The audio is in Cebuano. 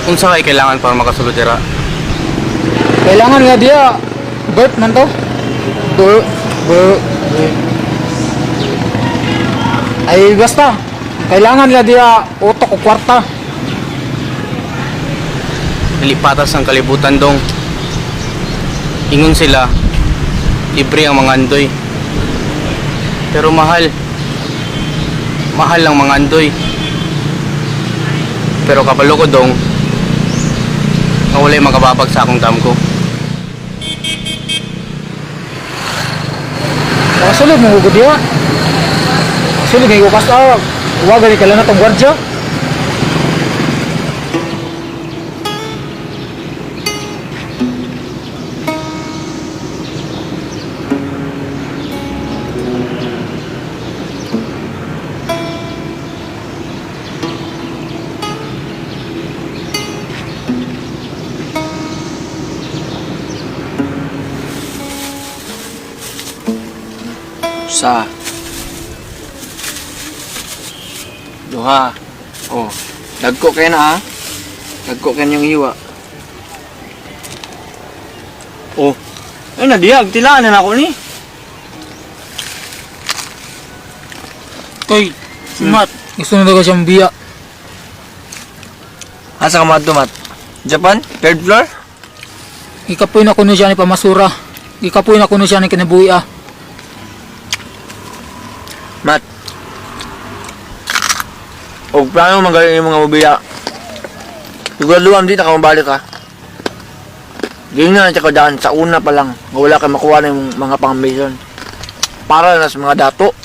Unsa kay kailangan para makasulod dira? Kailangan nga diya birth man to. Bu bu bu. Ay basta. Kailangan nga diya utok o kwarta. Dili patas ang kalibutan, dong. Ingon sila, libre ang mga andoy. Pero mahal. Mahal ang mga andoy. Pero kabalo ko, dong, nga walay makababag sa akong damgo. Makasulod mo ko diya. Makasulod ngay ko kasta. Wa gani kailangan tong gwardya. Sa. Duha. Oh. Dagko kay na ha. Dagko kay niyong hiwa. Oh. Ay nadiyag tilaan na nako ni. Kay, Mat, gusto na daw siyang biya. Asa ka madto, Mat? Japan? Third floor? Ikapoy na kuno siya ni pamasura. Ikapoy na kuno siya ni kinabuhi ah. Mat. Og plano magaling yung mga mobiya. Sigurado am di na ka mabalik ha. Di na siya daan sa una pa lang. Nga wala ka makuha ng mga pang-mission. Para na sa mga dato.